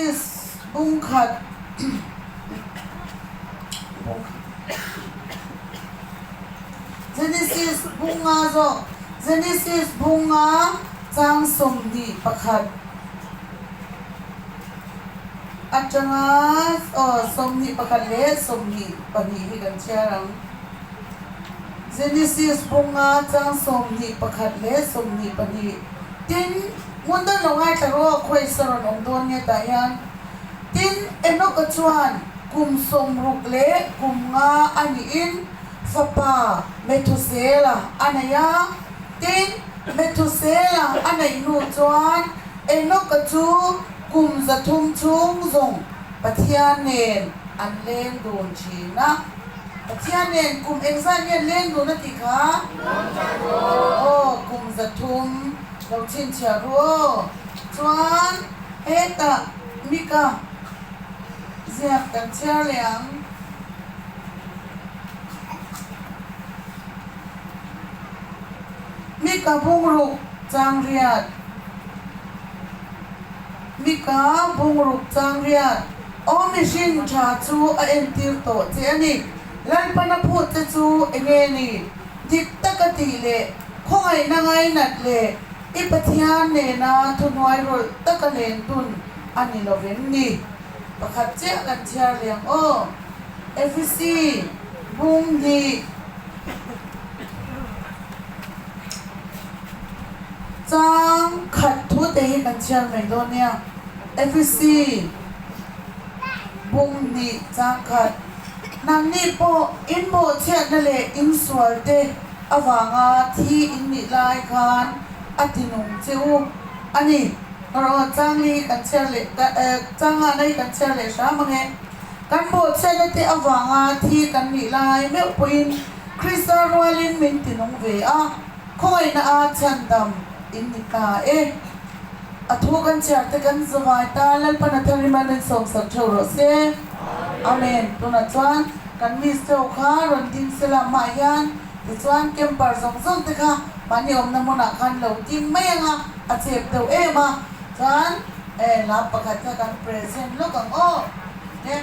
Genesis bung khat Genesis bunga zawk Genesis bunga chang 21 atanga aw 21 leh 22 hi kan chhiar ang. Genesis bunga chang 21 leh 22 Tin, hmun dang lo ngaithla rawh, khawi sa rawn awm dawn nge tah hian. Tin, Enoch-a chuan kum 60 leh kum nga a niin fapa Methusela a nei a. Tin, Methusela a neih hnu chuan Enoch-a chu kum 300 chhung zawng Pathian nen an leng dun thin a. Pathian nen kum engzat nge an leng dun a tih kha? Aw, kum 300 lo chhinchhiah ru aw. Chuan hetah Mika ziak kan chhiar leh ang. Mika bungruk chang riat. Mika bungruk chang riat. Aw mihring tha chu a entir tawh che a ni. Lalpana phut che chu enge ni? Dik taka tih leh khawngaihna ngainat leh i Pathian nena thuhnuai rawlh taka len tun a ni lo vem ni? Pakhat chiah kan chhiar leh ang aw. Efesi bung hnih chang khat thu te hi kan chhiar mai dawn nia. Efesi bung hnih chang khat Nangni pawh in bawhchhiatna leh in sual te avanga thi in nih lai khan a ti nung che u a ni. Rawh chang li hi kan chhiar leh chang ngahna hi kan chhiar leh hram ang e. Kan bawhchhiatna te avanga thi kan nih lai meuh pawhin Krista rualin min ti nung ve a, khawngaihna a chhandam in ni ta e. A thu kan chhiar te kan zavai ta, Lalpan a thar rim a min sawmsak theuh rawh se. Amen. Tunah chuan kan miss theuh kha rawn ding se la hmaah hian tichuan camper zawng zawng te kha mahni awmna hmunah khan lo ding mai ang a, a chep deuh em a, chuan e lam pakhat kha kan present lawk ang aw. Ne.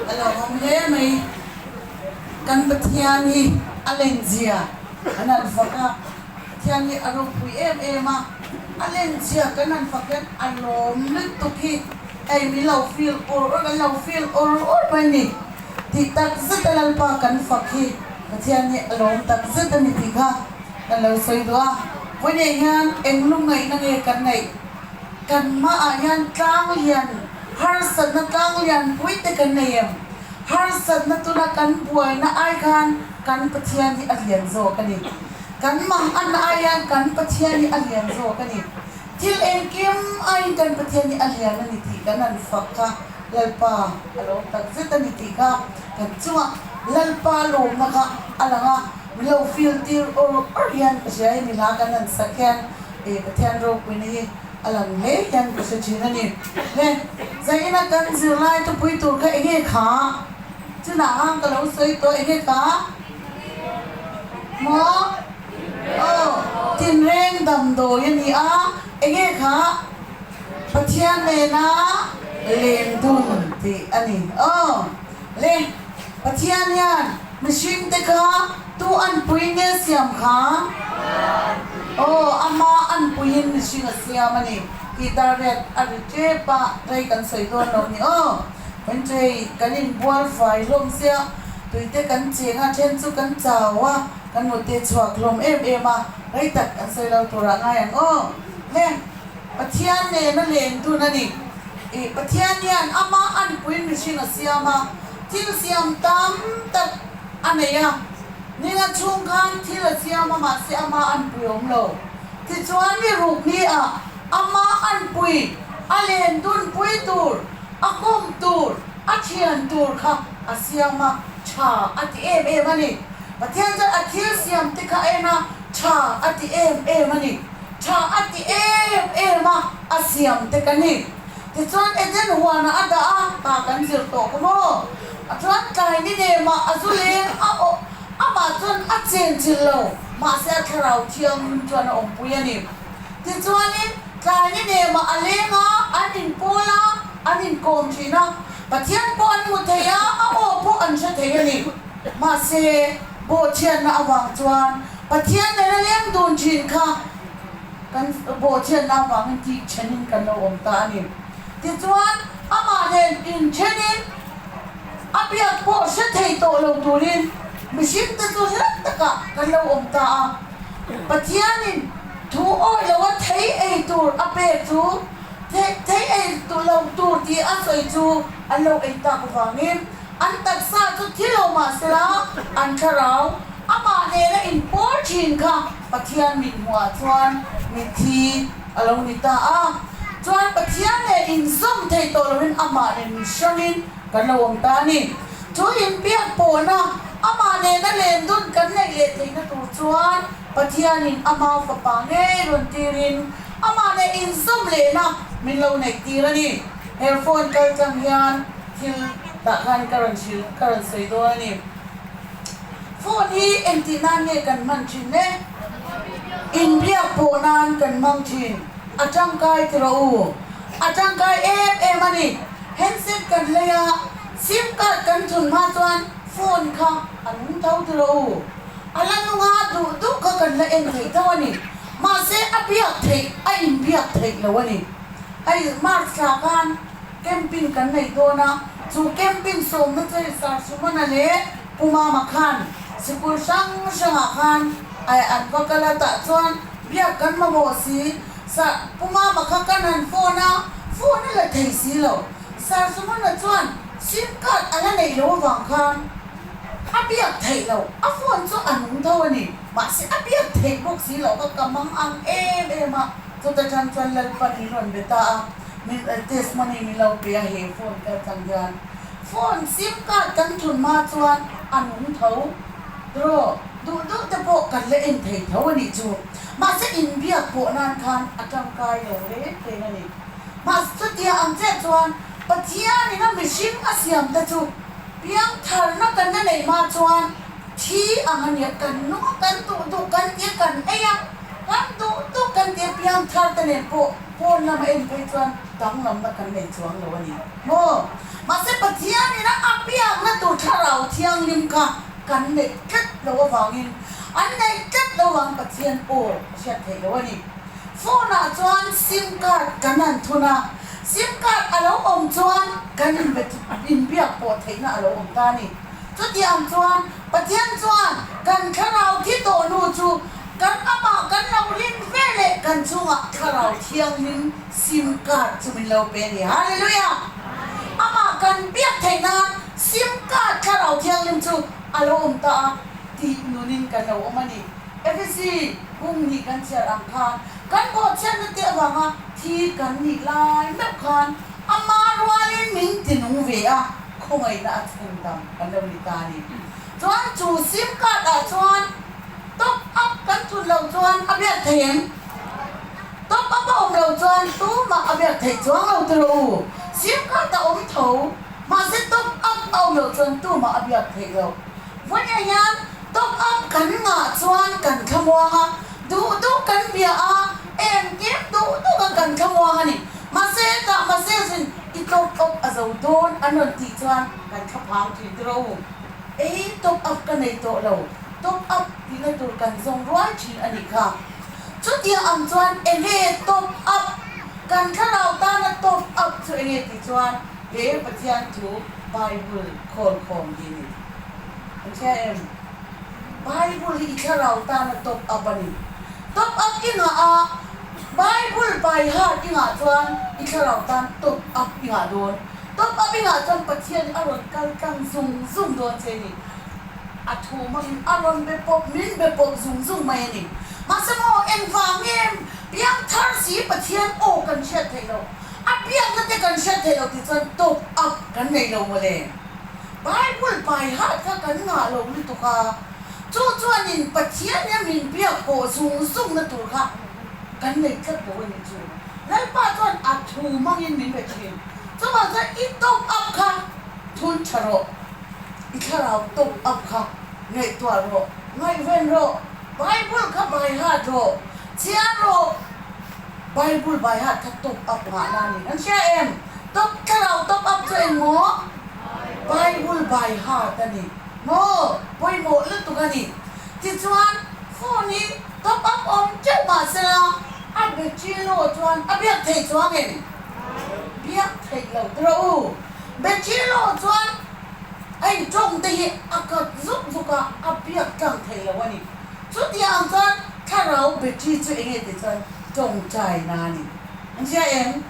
A lo awm hle mai. Kan Pathian hi a lenzia an han fak a, Pathian hi a ropui em em a, a lenzia kan han fak hian a lawm lutuk hi hei min lo feel ur ur, kan lo feel ur ur mai a ni. Tih tak zet a Lalpa kan fak hi Pathian hi a lawm tak zet a ni tih kha kan lo sawi duh a. Vawiinah hian eng lungngaihna nge kan neih? Kanmahah hian tlang lian, harsatna tlang lian pui te kan nei em? Harsatna tuna kan buaina ai khan kan Pathian hi a lian zawk a ni. Kan mang anna ai hian kan Pathian hi a lian zawk a ni. Thil engkim aiin kan Pathian hi a lian a ni tih kan han fak kha Lalpa a lawm tak zet a ni tih kha kan chungah Lalpa lawmna kha a lang a, min lo feel tir awr awr hian ka hria hemi hla kan han sak hian e Pathian ropuina hi a lang hle hian ka hre thin a ni. Le, zaina kan zirlai thupui tur kha enge kha? Chunah khan ka lo sawi tawh enge kha? Maw? Aw, tinreng damdawi a ni a, enge kha? Pathian nena len dun tih a ni. Aw, le, Pathian hian mihring te kha tu anpui nge siam kha? Aw, ama anpuiin mihring a siam a ni tih dar riat a ri tep a, rei kan sawi dawn lo ni. Aw, Vengchei kan inbual fai hlawm sia, tuite kan cheng a, then chu kan chau a, kan mute chhuak hlawm em em a, rei tak kan sawi lo turah ngai ang aw. Le. Pathian nena len dun a ni. Ih, Pathian hian ama anpuiin mihring a siam a, thil siam tam tak a nei a. Ninga chhung khan thil a siam a, mahse ama anpui a awm lo. Tichuan ni ruk ni ah ama anpui a len dun pui tur, a kawm tur, a thian tur kha a siam a, tha a ti em em a ni. Pathian chuan a thil siam te kha a en a, tha a ti em em a ni. Tha a ti em em a, a siam te ka ni. Tichuan Eden huanah a dah a, ta kan zir tawh ka maw? A chuan tlai ni nemah a zu leng a awh, amah chuan a chen chilh lo, mahse a thlarau thianghlim chuan a awmpui a ni. Tichuanin tlai ni nemah a leng a, an inpawl a, an inkawm thin a, Pathian pawh an hmu thei a, a aw pawh an hre thei a ni. Mahse, bawhchhiatna avang chuan Pathian nena leng dun thin kha kan bawhchhiatna avangin tih thenin kan lo awm ta a ni. Tichuan, amah nen inthenin a biak pawh hre thei tawh lo turin mihringte chu hlat takah kan lo awm ta a. Pathianin thu awih loa thei ei tur a pek chu thei ei lo tur tih a sawi chu an lo ei tak avangin An taksa chu thi lo mah sela, an thlarau amah nena inpawl thin kha Pathian mit hmuhah chuan mitthi a lo ni ta a. Chuan Pathian nen inzawm thei tawh loin amah nen min hrangin kan lo awm ta a ni. Chu inbiak pawhna amah nena len dun kan neih leh theihna tur chuan Pathianin ama fapa ngei rawn tirin amah nen inzawm lehna min lo neih tir a ni. He phone kaltlang hian Thil tah khan ka rawn hrilh, ka rawn sawi dawn a ni. Phone hi engtih nan nge kan hman thin le? Inbiak pawh nan kan hmang thin. A tangkai ti rawh u. A tangkai em em a ni. Handset kan hlei a, sim card kan thun hma chuan phone kha a nung tho ti rawh u. A la nunga duh duh kha kan la en thei tho a ni. Mahse a biak theih, a inbiak theih lo a ni. Hei March thla khan Camping kan nei dawn a, chu camping sawmna chu hei Sir Sumana leh Pu Mama khan sikul hrang hrangah khan an va kal a, tah chuan biak kan mamawh si, Sir Pu Mama kha kan han phone a, phone a la thei si lo, Sir Sumana chuan sim card a la neih loh avang khan a biak theih loh, a phone chu a nung tho a ni, mahse a biak theih bawk si loh kha ka mang ang em em a, chuta tan chuan Lalpan min rawn be ta a. Min testimony min lo pe a he phone kal tlang hian. Phone sim card kan thun hma chuan a nung tho draw duh duh te pawh kan la en thei tho a nih chu. Mahse inbiak pawh nan khan a tangkai lo reng reng a ni. Mahse chutia ang chiah chuan Pathianin a mihring a siam te chu piangtharna kan la neih hma chuan thi ang a nia, kan nung a, kan duh duh kan ti a, kan ei a, kan duh duh kan ti a, piangthar te nen pawh pawn lama en phei chuan danglamna kan nei chuang lo a ni maw? Mahse Pathianin a a biakna tur Thlarau Thianghlim kha kan neih tlat loh avangin an neih tlat lo ang Pathian aw a hriat theih loh a ni. Phone ah chuan sim card kan han thun a, sim card a lo awm chuan kan inbiak pawh theihna a lo awm ta a ni. Chutiang chuan Pathian chuan kan thlarau thi tawh hnu chu kan amah kan lo rin ve leh kan chungah thlarau thianghlim sim card chu min lo pe a ni. Hallelujah! Amah kan biak theih nan sim card thlarau thianghlim chu a lo awm ta a tih nunin kan lo awm a ni. Efesi hung nih kan chhiar ang khan kan bawhchhiatna te avanga thi kan nih lai meuh khan ama rualin min ti nung ve a, khawngaihna a chhun dam kan lo ni ta a ni. Chuan chu sim card ah chuan top up kan thun loh chuan a biak thei em? Top up a awm loh chuan tumah a biak theih chuang lo tiraw u? Sim card a awm tho, mahse top up a awm loh chuan tumah a biak theih loh. Vawiah hian top up kan ngah chuan kan thlamuang a, duh duh kan bia a, engkim duh duh a kan thlamuang a ni. Mahse tah message in i top up a zo dawn an rawn tih chuan kan thlaphang thin tiraw u. Ei top up ka nei tawh lo, top up tihna tur kan zawng ruai thin a nih kha. Chutiang ang chuan enge top up, kan thlarau tana top up chu enge tih chuan he Pathian thu Bible khawlkhawm hi a ni. An hria em? Bible hi i thlarau tana top up a ni. Top up i ngah a, Bible by heart i ngah chuan i thlarau tan top up i ngah dawn. Top up i ngah chuan Pathian hi a rawn kal tlang zung zung dawn che a ni. A thu hmangin a rawn be pawp, min be pawp zung zung mai a ni. Mahse maw, engvang nge piangthar si Pathian aw kan hriat theih loh? A biakna te kan hriat theih loh tih chuan top up kan nei lo mawle. Bible by heart kha kan ngah lo lutuk a, chu chuanin Pathian hian min biak pawh zung zung na tur kha kan nei tlat lo a nih chu. Lalpa chuan a thu hmangin min be thin. Chuvang chuan i top up kha thun tha rawh, i thlarau top up kha ngaihtuah rawh, ngaihven rawh, Bible kha by heart rawh, chhiar rawh. Bible by heart kha top up nghahna a ni. Kan hria em? Top thlarau top up chu eng maw? Bible by heart a ni maw? Pawimawh lutuk a ni. Tichuan phone hi top up awm teuh mah sela a battery low chuan a biak theih chuang em? Biak theih loh tiraw u. Battery low chuan hei tawng te hi a cut zuk zuk a, a biak tlang theih loh a ni. Chutiang chuan thlarau battery chu eng nge tih chuan tawngtaina a ni. An hria em?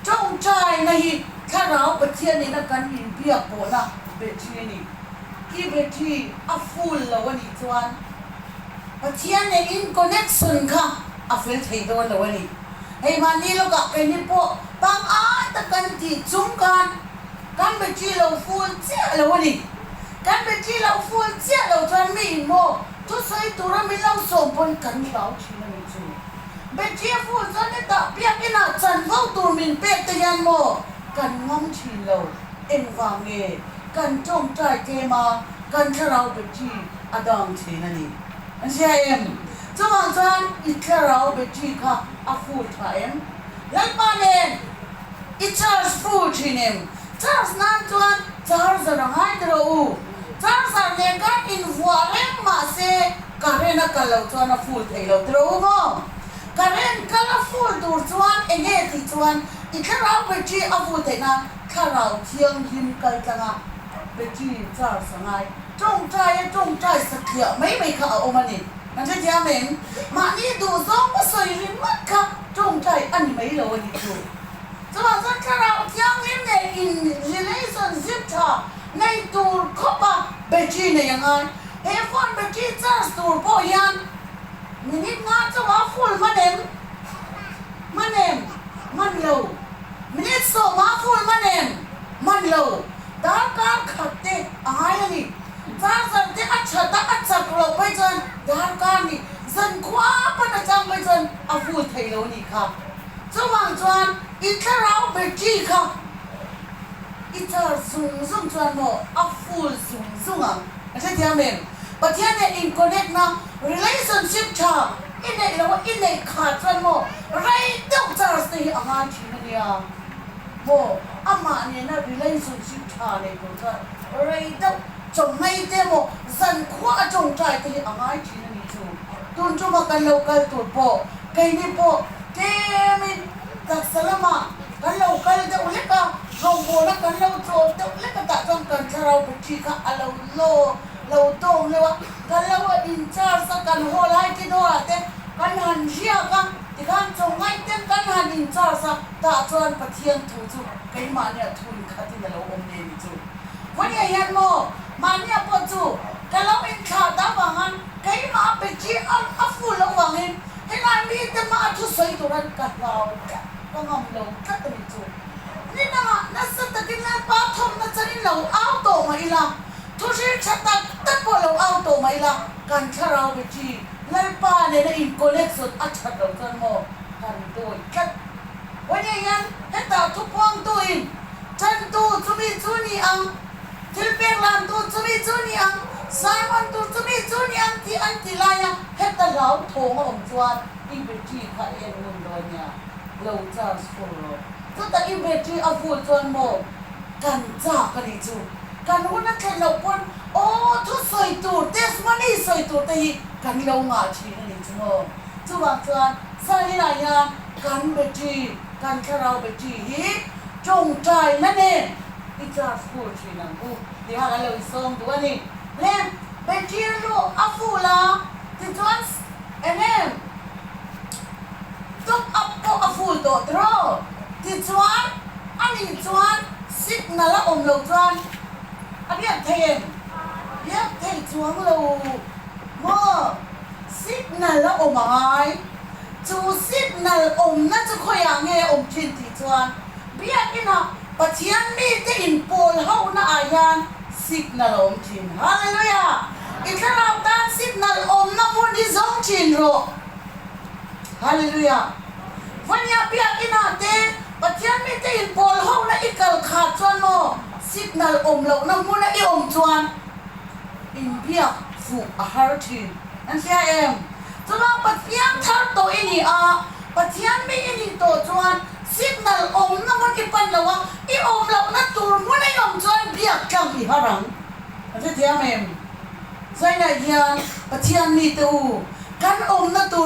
Tawngtaina hi thlarau Pathian nena kan inbiak pawhna battery a ni. I battery a full lo a nih chuan Pathian nen in connection kha a fel thei dawn lo a ni. Hei mahni lawkah keini pawh pangngai tak kan tih chung khan Kan battery lo full chiah lo a ni. Kan battery lo full chiah lo chuan mi in maw thusawi tura min lo sawm pawn kan hlau thin a ni chu. Battery a full chuan hetah biakinah chanvo tur min pek te hian maw kan ngam thin lo. Engvang nge kan tawngtai tlem a kan thlarau battery a down thin a ni. An hria em? Chuvang chuan i thlarau battery kha a full tha em? Lalpa nen I charge full thin em? Charge nan chuan charger a ngai ta rawh u. Charger nen khan invuah reng mah se current a kal loh chuan a full thei lo ta rawh u maw? Current kal a full tur chuan eng nge tih chuan i thlarau battery a full theih nan thlarau thianghlim kal tlanga battery charge a ngai. Tawngtai a tawngtai satliah mai mai kha a awm a ni. Kan hrethiam em? Mahni duhzawng ka sawi ringawt kha tawngtai a ni mai lo a ni chu. Chuvang chuan thlarau thianghlim nen in relationship tha nei tur khawp a battery nei a ngai. He phone battery charge tur pawh hian minute nga chauh a full hman em? Hman em? Hman lo. Minute sawma full hman em? Hman lo. Darkar khat te a ngai a ni. Charger te a that a, a chak loh phei chuan darkar nih zankhua pawn a chang phei chuan a full thei lo a nih kha. Chuvang chuan i thlarau battery kha i charge zung zung chuan maw a full zung zung ang. A hrethiam em? Pathian nen in connect na relationship tha i neih loh a i neih kha chuan maw rei deuh charge te hi a ngai thin a nia. Maw amah nena relationship tha nei tur chuan rei deuh chawhmei te maw zankhua a tawngtai te hi a ngai thin a nih chu. Tun tuma kan lo kal tur pawh keini pawh tlemin taksa lamah kan lo kal deuh hlek a, rawngbawlna kan lo chawl deuh hlek a tah chuan kan thlarau battery kha a lo law lo dawng deuh a, kan lo in charge a, kan haw lai te dawrah te kan han riak a, tikhan chawngaih ten kan han in charge a. Tah chuan Pathian thu chu keimahnia thu inkhatin a lo awm nen i chu. Vawiah hian maw, mahnia pawh chu ka lo inthlah ta avangin keimah a battery a a full loh vangin helai mite mah a thusawi turan ka hlau tlat, ka ngam lo tlat a ni chu. Ni dangah nasa takin Lalpa thawmna chanin lo au tawh mah ila, thuhril tha tak tak pawh lo au tawh mah ila, kan thlarau battery Lalpa nena in connection a that loh chuan maw kan dawi tlat. Vawiin hian hetah thupuangtuin Chantu chumi chu ni ang, thil pek lantu chumi chu ni ang, sermon tur chumi chu ni ang tih an ti lai a, heta hlauthawng a awm chuan i battery kha i en ngun dawn nia, lo charge full rawh. Chutah i battery a full chuan maw kan chak a nih chu, kan hun a thlen loh pawn aw thusawi tur, testimony sawi tur te hi kan lo ngah thin a nih chu maw. Chuvang chuan Zaninah hian kan battery, kan thlarau battery hi tawngtaina nen i charge full thin ang u tih kha kan lo insawm duh a ni. Le, battery a luh a full a, tichuan eng em top up pawh a full tawh tiraw? Tichuan a nih chuan signal a awm loh chuan a biak thei em? Biak thei chuang lo maw? Signal a awm a ngai. Chu signal awmna chu khawiah nge a awm thin tih chuan Biakinah Pathian mite inpawl hohna ah hian signal a awm thin. Hallelujah! I thlarau tan signal awmna hmun hi zawng thin rawh. Hallelujah! Vawnia Biakinah te Pathian mite inpawl hohna i kal khat chuan maw signal awm lohna hmuna i awm chuan Inbiak fuh a har thin. An hria em? Chuvang Pathian thar tawh i ni a, Pathian mi i nih tawh chuan signal awmna hmun i pan lo a, i awm lohna tur hmun a i awm chuan biak tlang i har ang. An hrethiam em? Zainah hian Pathian mite u, kan awmna tur.